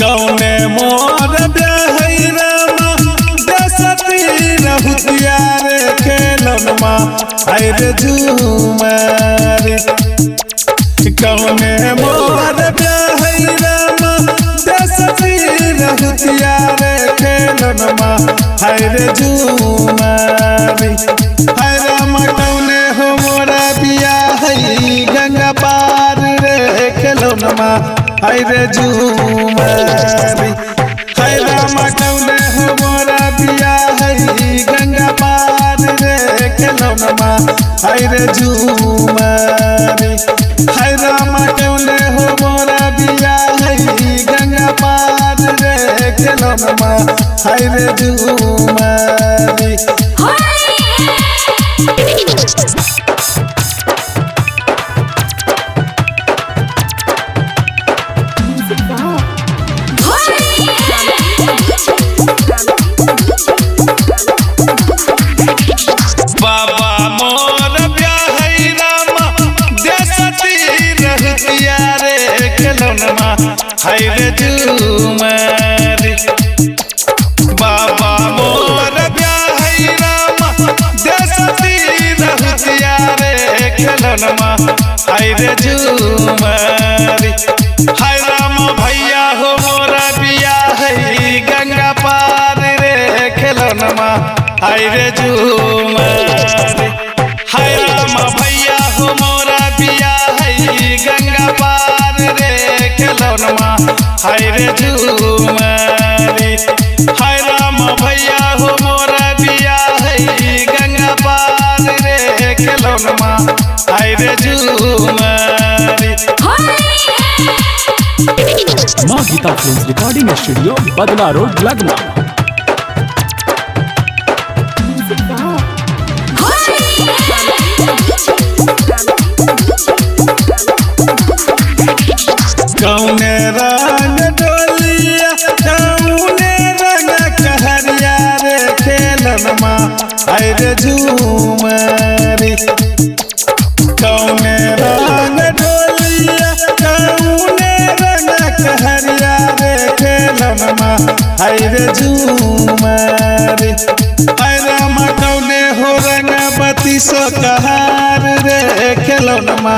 कौने मोर ब्याहैरामा दसती रहुतिया रे खेलनमा हाय रे झूमर। कौने मोर ब्याहैरामा दसती रहुतिया रे खेलनमा हाय रे झूमर। हाय रामा कौने हो मोरा बियाह गंगा पार रे खेलनमा हाय रे झूमर। हाय रामा कौने हो मोरा बियाह गंगा पार रे खेलनमा हाय रे झूमर। हाय रामा कौने हो मोरा बियाह गंगा पार रे खेलनमा हाय रे झूमर। बाबा मोर ब्याहै रामा देसती रहतिया रे खेलौनमा हाय रे झूमर। बाबा मोर ब्याहै रामा देसती रहतिया रे खेलौनमा हाय रे झूमर। हाय रामा भैया हो मोरा बियाह गंगा पार रे खेलौनमा हाय रे झूमर। हाय रामा भैया हो मोरा बियाह गंगा पार रे खेलौनमा हाय रे झूमर। हाय रामा भैया हो मोरा बियाह गंगा पार रे खेलौनमा हाय रे झूमर। माँ Geeta films recording studio, Badla road, Lagna. कौने रंग डोलिया कौने रंग कहरिया रे खेलनमा हाय रे झूमरी। कौने रंग डोलिया कौने रंग कहरिया रे खेलनमा हाय रे झूमरी। हाय रामा कौने हो रंगवती सो कहार रे खेलनमा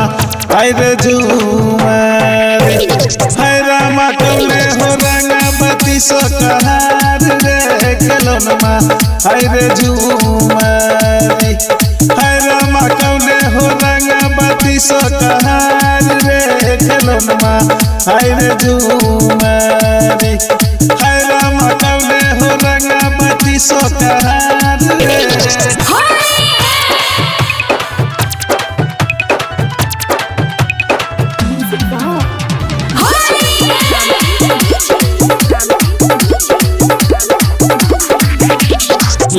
हाय रे झूमरी। हाय रामा कौने हो रंगवती सो कहार रे खेलनमा हाय रे झूमरी। हाय रामा कौने हो रंगवती सो कहार रे खेलनमा हाय रे झूमरी। हाय रामा कौने हो रंगवती सो कहार रे।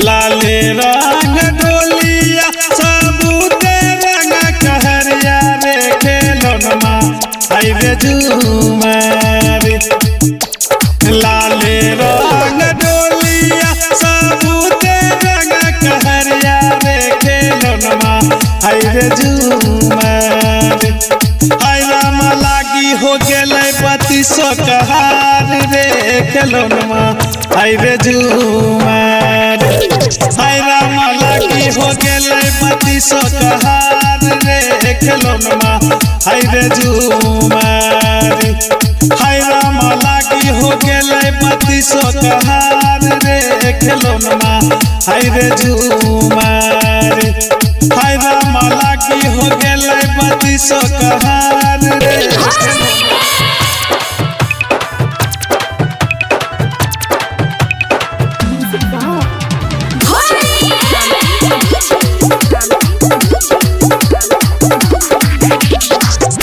लाले रंग डोलिया सबूते रंग कहरिया रे खेलनमा हाय रे झूमर। लाले रंग डोलिया सबूते रंग कहरिया रे खेलनमा हाय रे झूमर। हाय रामा लागी हो गेलै पति सो कहार रे खेलौनमा हाय रे झूमर। हाय रामा लागी हो गेलै पति सो कहार रे खेलौनमा हाय रे झूमर। हाय रामा लागी हो गेलै पति सो कहार रे खेलौनमा हाय रे झूमर। हाय रामा लागी हो गेलै पति सो कहार रे।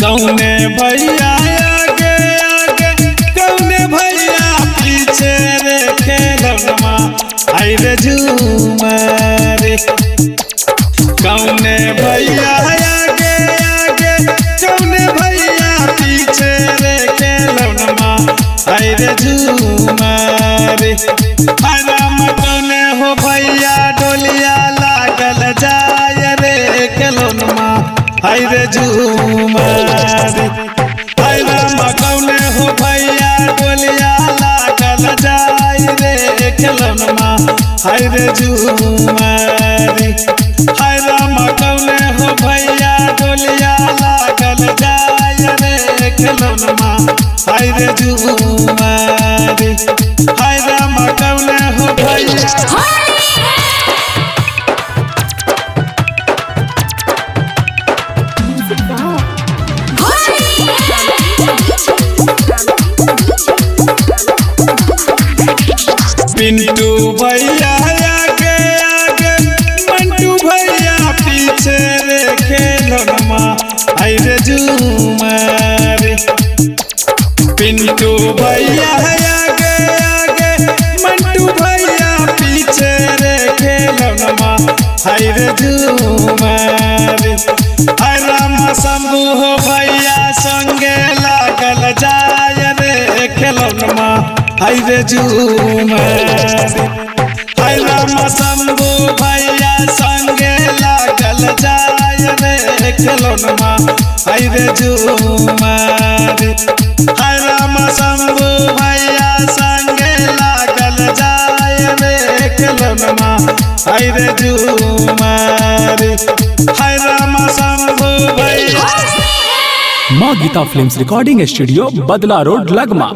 कौने भैया आगे आगे कौने भैया पीछे रे खेलनमा हाय रे झूमर। कौने भैया आगे आगे कौने भैया पीछे रे खेलनमा हाय रे झूमर। हाय राम कौने हो भैया डोलिया लागल जाय रे खेलौनमा हाय रे झूमर। हाय राम कौने हो भैया डोलिया लागल जाय रे खेलौनमा हाय रे झूमर। हाय राम कौने हो भैया डोलिया लागल जाय रे खेलौनमा हाय रे झूमर। हाय राम कौने हो भैया। पिंटू भैया आगे आगे मंटू भैया पीछे रे खेलनमा हाय रे झूमर। पिंटू भैया आगे आगे मंटू भैया पीछे रे खेलनमा हाय रे झूमर। हाय राम शंभू हो भैया संगे लागल जाय रे खेलनमा हाय रे झूमर। हाय राम शंभू भैया संगे लागल जाय रे खेलौनमा हाय रे झूमर। हाय राम शंभू भैया संगे लागल जाय रे खेलौनमा हाय रे झूमर। हाय राम शंभू भैया। माँ Geeta films recording studio, Badla road, Lagma.